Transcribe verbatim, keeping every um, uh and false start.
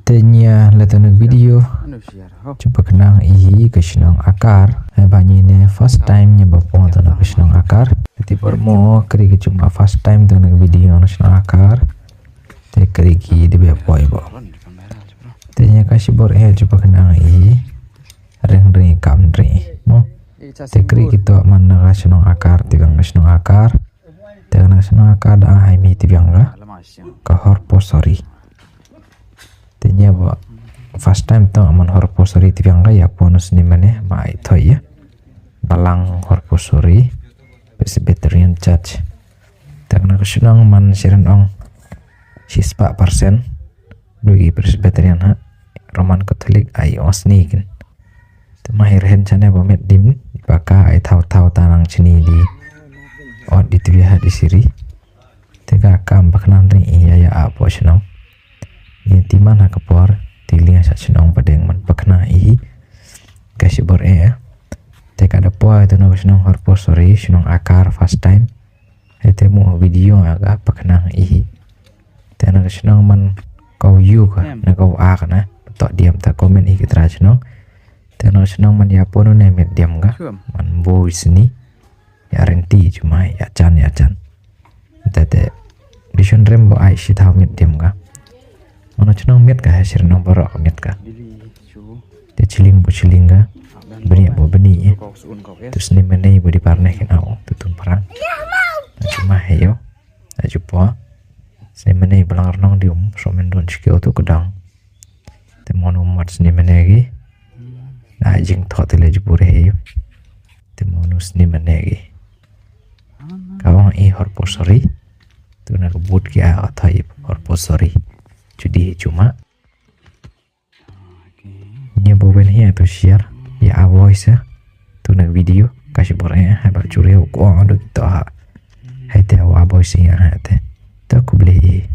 Te nia la tang video. Chu paknang ihi ka shnong Akar. Haba ngi ne first time ngi ba poi tang ka shnong Akar. Te por mo kri ka chu ma first time tang ka video na shnong Akar. Te kri ki de ba poi bo. Te nia ka shibor eh chu paknang ihi. Ring ring kam ring mo. Te kri ki to man na ka shnong Akar, te bang ka shnong Akar. Te na ka shnong Akar da hai mi te bang ka. Ka hor posori. Te nia ba first time to man hor posori te bang ka ya pon sni mane ma ai thoi ya. Balang hor posori. Presbyterian Church. Te na ka shnong man shirin ong. Shispa persen. Dugi Presbyterian ha. Roman Catholic ai osni kin. Te ma hi rhen chane ba met dim. Ba ka ai thau thau tanang chini di. Ot di tibia ha di siri. Te ka kam paknang ri iya ya apo shnong. Ni timan ha ka por. Ti lia sa shnong padeng man paknang ihi. Ka shibor eh. Te ka da poi tu na ka shnong hor posori shnong Akar first time. Hei te mo video aga paknang ihi. Te na ka shnong man kau yu ka na kau a ka na. To diam ta comment ihi ka tra shnong. Te na ka shnong man ya pono ne met diam ka. Man bo sini. Ya renti cuma ya chan ya chan. Te te. Bishon rem bo ai shi thau met diam ka. Mana chnong met ka ha sir nong barok met ka. Te chiling bo chiling ka. Bani bo bani ya. Tu sni menei bo di parne kin au tu tun parang. Cuma heyo. Aju po. Sni menei balang renong di um so men don sikio tu kedang. Te monu mat sni menei gi. Na jing thot le jubur heyo. Te monu sni menei gi. Ka ong i hor posori. Tu na ka but ki a thai hor posori. Judi cuma. Nia bo ben hi tu share ya a voice ya. Tu na video ka shibor eh ha ba churi ko ong do to ha. Hai te a voice ya ha te. To kubli.